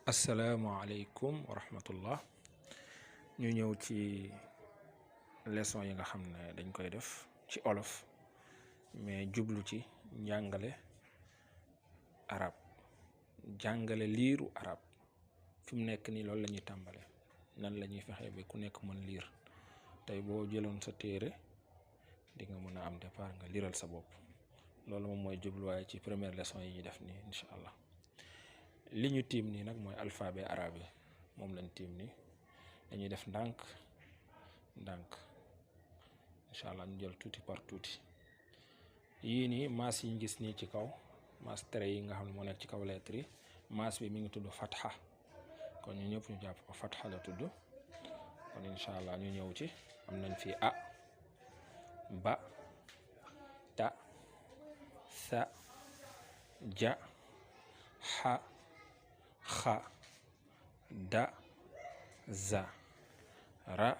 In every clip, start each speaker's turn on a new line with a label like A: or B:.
A: asalaamaaleykum wa rahmatullah ñu ñëw ci leçon yi nga xam ne dañ koy def ci olof mais jublu ci njàngale arab jàngale liiru arab fi mu nekk nii loolu la ñuy tàmbale nan la ñuy fexe ba ku nekk mën liir tey boo jëloon sa téere di nga mën a am départ nga liiral sa bopp loolu moom mooy jubluwaay ci première leçon yi ñuy def nii incha allah. li ñu tiim nii nag mooy alphabet arabe yi moom lañ tiim nii dañuy def ndànk incha allah ñu jël tuuti par tuuti. yii nii maas yi ñu gis nii ci kaw maas tere yi nga xam ne moo nekk ci kaw lettre yi maas bi mi ngi tudd fatha kon ñu ñëpp ñu jàpp ko fatha la tudd kon incha allah ñu ñëw ci am nañ fi a ba ta sa ja xa xa da za ra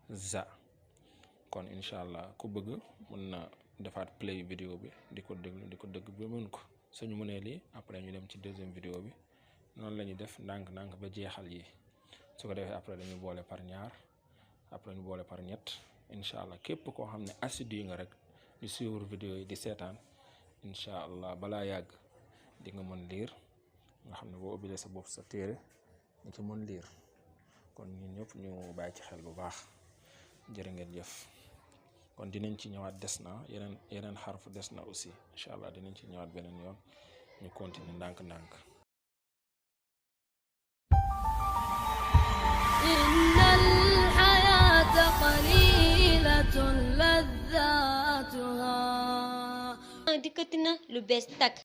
A: za kon incha allah ku bëgg mën na defaat play vidéo bi di ko dégg ba mën ko suñu mënee lii après ñu dem ci deuxième vidéo bi noonu la ñuy def ndànk ba jeexal yi su ko defee après dañu boole par ñaar après ñu boole par ñett incha allah képp koo xam ne assidu nga rek di suivre vidéo yi di seetaan incha allah balaa yàgg di nga mën liir nga xam ne boo ubbilee sa bopp sa téere nga ci mën liir kon ñun ñëpp ñu bàyyi ci xel bu baax jërë ngeen jëf kon dinañ ci ñëwaat des na yeneen xarfu des na aussi incha allah dinañ ci ñëwaat beneen yoon ñu continuer ndànk
B: innal hayata qalilatun ladhatuha dikkati na lu bees tak